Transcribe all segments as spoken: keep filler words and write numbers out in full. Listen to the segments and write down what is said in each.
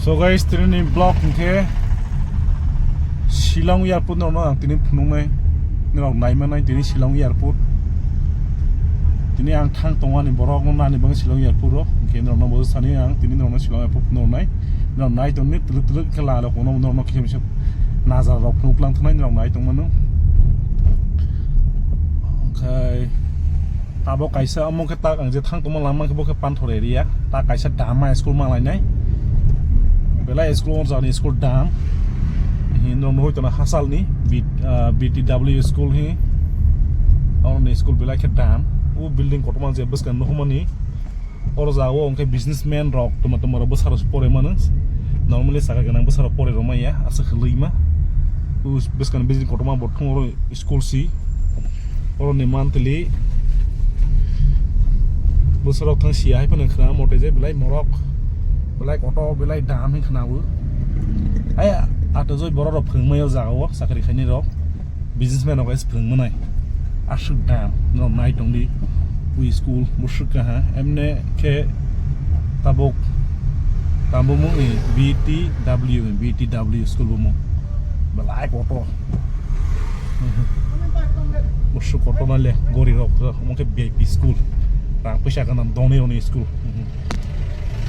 So guys, tini ni vlog hwnkhe Shillong airport no ang tini phunuknai, norok naimanai tini Shillong airport. Tini ang thang tongmani borok no nani bang Shillong airport rok, hwnkhe norok no bo sani ang tini norok no Shillong airport phunuknai, norok nai tongni twlwk twlwk khe la rok no norok no kisa misa nazar rok phunuk lang thanai norok nai tongmano. Onkhe Tabok kaisa omo khe tak ang je thang tongma lama khe bo khe Panthor area. Ta kaisa dam a school ma lainai. Belai school o jani school dam. Hin no noi tona hasalni B-, ah, B T W school hi. Oroni school belai khe dam. O building kotorma je bwskang nukmani. Oro jaga o hwnkhe businessman rok toma toma rok bwsarok se pore mano. Normally sakha gwnang bwsarok pore rwmaya aswk hwnwi ma. O bwskang building kotorma bo thung oro school si. Oroni monthly bwsarok thang sia hai phano khna mote je belai morok, belai kotor, belai dam hin khna o. Ai ato joi borok rok phwrwngmai o jaga o chakri khainai rok. Businessman rok ese phwrwng manai. Aswk dam, norok nai tongdi. Ui school, bwswk kaha. Emne khe tabuk, tabuk mung ni B T W, B T W school bo mung. Belai kotor. Bwswk kotor nai le, gori rok, omo khe V I P school. Rang pwisa gwnang dongni rokni school.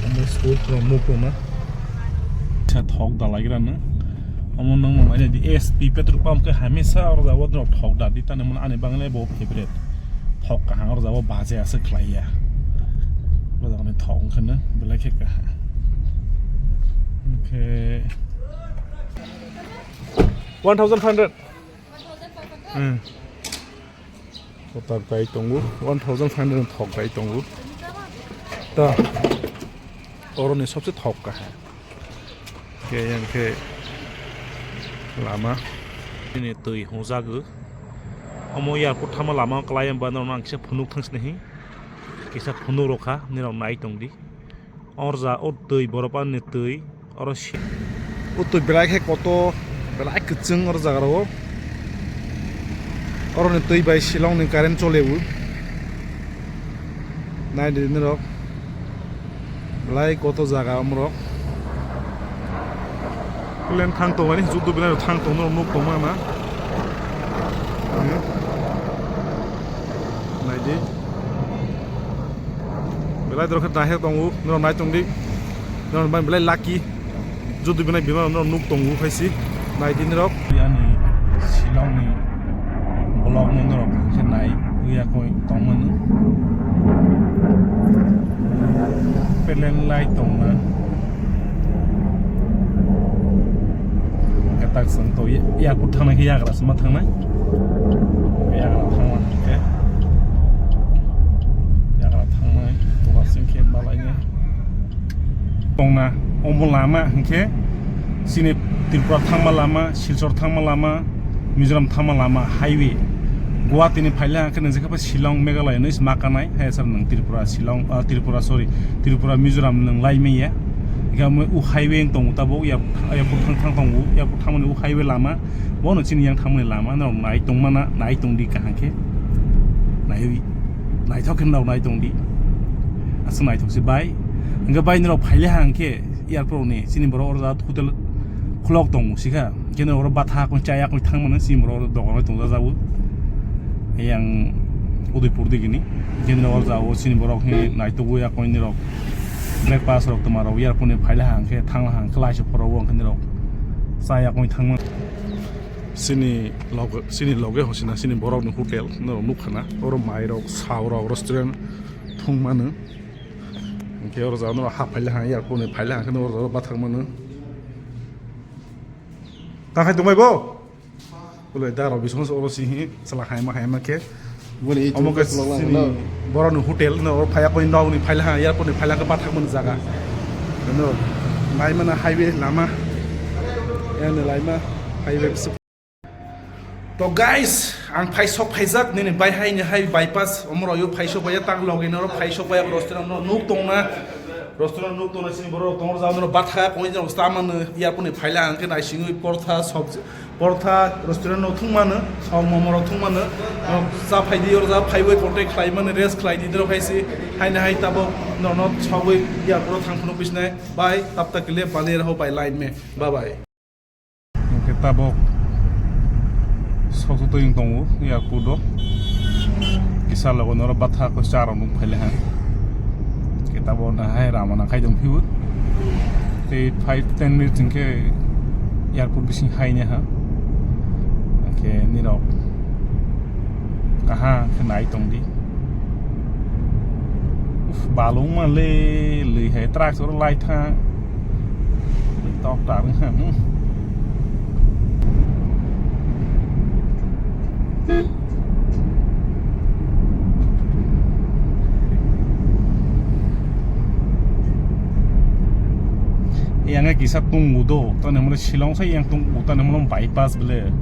Omo school rok nuk tongna. Sa thok da lagira no. Omo nang mung ani di S P petrol pump khe hamisa oro jago no thok da di tani mun ani bangni bo favorite. Thok kahang oro jago baje aswk khlaiya. Oro jago ni thok wngkha no belai khe kaha. Onkhe one thousand five hundred. Hmm. Kotor kai tongo, one thousand five hundred thok kai tongo. Ta, oroni sobse thok kaha. Khe yang khe lama. Ini twi hwnjago. Omo airport thama lama kwlai ba norok ang kisa phunuk thang sini hi. Kisa phunuk rokha, nirok nai tongdi. Orja o twi borok ani twi. Oro si-, o twi belai khe kotor, belai kwchwng oro jaga rok o. Oroni twi bai Shillong ni current chole o. Nai di norok. Belai kotor jaga omorok. Plane thang tongmani, judu belai thang tongmani nuk tongma na. Nai di. Belai dorkhe nai tongo, norok nai tongdi. Norok bai belai lucky. Judu bini bima norok nuk tongo phaisi. Nai di norok. Ani Shillong ni vlog no norok khe nai uya koi tongmani. Plane lai tongma. Katak song to ya, ya kut thang nai ya gra sma thang nai. Yagra thangma hwnkhe, yagra thangmani, tola singkhe malainai. Tongna, omo lama hwnkhe, chini Tripura thangma lama, Silchar thangma lama, Mizoram thangma lama, highway. Guwahati ni phaila hwnkhe nang jekha Shillong, Meghalaya ni sma kanai, hai sar nang Tripura, Shillong, ah, Tripura, sorry, Tripura, Mizoram nang lai manya. Hwnkhe omo o highway wng tongo tabuk, ya, ya thang thang tongo, ya thangmani o highway lama. Bono chini yang thangmani lama no nai tongmana, nai tongdi kaham khe. Naiwi, naithok khe no nai tongdi. Aswk naithok se bai. Hwnkhe bai norok phaile hang khe airport ni chini borok oro hotel khulok tongo sikha. Khe norok oro batha koi chaya koi thangmano chini borok oro dogan rok tongjajago. Yang Udaipur digini. Khe norok oro jagao chini borok hwnwi naitugwi ya koi norok breakfast rok toma rok airport ni phaile hang khe thangla hang khe laisa phoro o hwnkhe norok chaya koi thangmano. Chini loge, chini loge hosina chini borok ni hotel no nukha na, oro mai rok, sao rok, restaurant thung mano. Hwnkhe oro jaga no hap phaile hang, airport ni phaile hang khe oro jaga bathang mano. Ta khai tongbai bo? Ulo da rok bising oro si hi, sala hai ma hai ma khe. Boni omo khe YouTube vlog chini lang borok ni hotel no, oro phaiya koi nog ni phaile hang, airport ni phaile hang khe bathang mano jaga. No, nai mano highway lama. Yang ni lai ma highway. To guys, ang phai sok phaijak nini bai hai ni hai bypass omoro yo phai sok phaijak tang logi noro phai sok phaijak restaurant no nuk tong na. Restaurant nuk tongna sini borok tongor jao no batha koi jao sta mano airport ni phaila ang khe naisingwi portha sobji portha restaurant no thung mano sok momo rok thung mano cha phai di or ja phaiwi contact khlai mano rest khlai di dro khaisi haina hai tabo nono sogwi airport thang phunu bisnai bai tab tak le bani raho bai line me bye bye. Hingke tabok sokso toyong tongo airport o. Kisa logo noro batha ko cha rok nung phaile ha. Hingke tabok na hai rama nang khai tong phiyo. Tei five ten minutes hingke airport bising hai ne ha. Hingke nirok kaha khe nai tong di. Uf, balung ma le lwi hai truck soro lai thang. Tok ta wng kha, hmm. Yang kisa tung udo, tane mole Shillong sa yang tung uta ne mole bypass bele.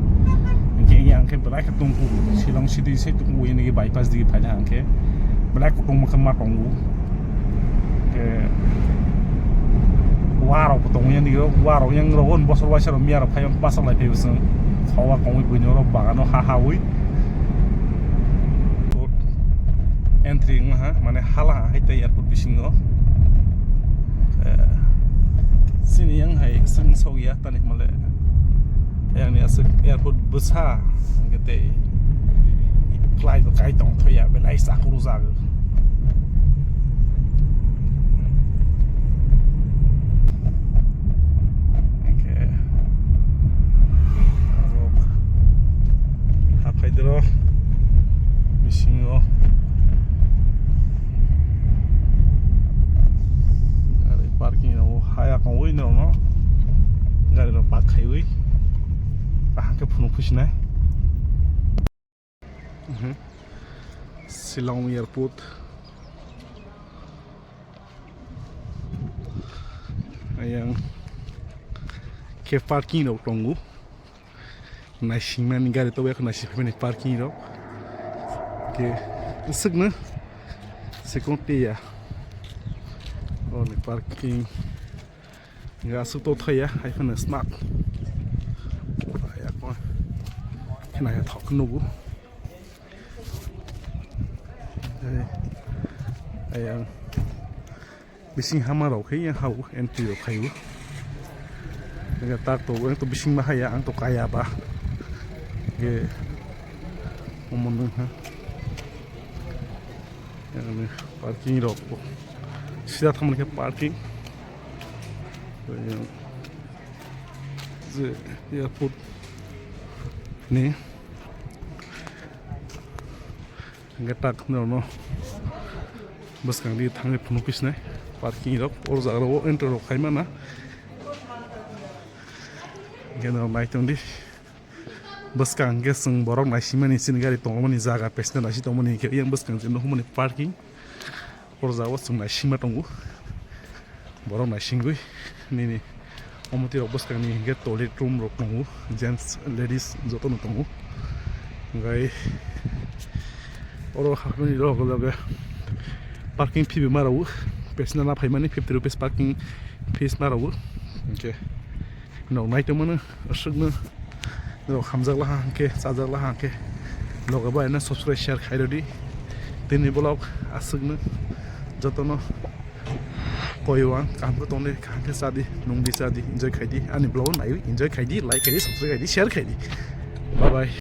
Yang ke belai khe tung ku, Shillong city se tung u ini bypass di phai hang ke. Belai khe tung ma tongo. Ke warok bo tongo yani ro, warok yang ro on bosor waisa ro miya ro phai on pasak lai phai usung. Khawa kongwi buino ro bagano ha ha ui. Entry wng ha mane hala ha hai tei airport bisingo. Eh, sini yang hai sung sok ya tani male. Yang ni asuk airport bwsa hingke tei flight bo kai tong thoya belai sakuru jago. Hingke abo haphai doro bisingo gari parking rok haya kongwi norokno gari rok park khaiwi kaham khe phunuk phusinai. Mhm. Shillong airport. Ayang khe parking rok tongo. Naisingmani gari tobo naising phaimani parking rok. Ke swkno second ya. Oni parking. Ga aswk to thaya, hai phano smart. Aya ko. Khna ya thok nugo. Ai. Ai ang. Bising hama rok khe yang hau entry rok khayu. Ga tak to, to bising ma haya ang to kaya ba. Ge. Omon ha. Yang ni parking rok. Sida thamani khe parking. Je airport ni hingke tak norokno bwskang di thangwi phunuk pisnai parking rok o jaga rok o entry rok khai mana hingke norok nai tong di bwskang hingke chwng borok naisimani chini gari tongmani jaga passenger naisi tongmani hingke yang bwskang je nukmani parking. O jaga o chwng naisingma tongo. Borok naisingwi nini omo twi rok bwskangni hinkhe toilet room rok tongo, gents, ladies jotono tongo. Hwnkhe oro hapmani loge loge parking fee bo ma rwo, passenger na phaimani fifty rupees parking fees ma rwo. Hinkhe. Nok nai tongmano aswkno norok hamjak laha hwnkhe chajak laha hwnkhe loge bai no subscribe share khai rwdi. Tini vlog aswkno jotono koiwang kaham khe tongdi kaham khe chadi nungdi chadi enjoy khaidi ani vlog o naiwi enjoy khaidi like khaidi subscribe khaidi share khaidi bye bye.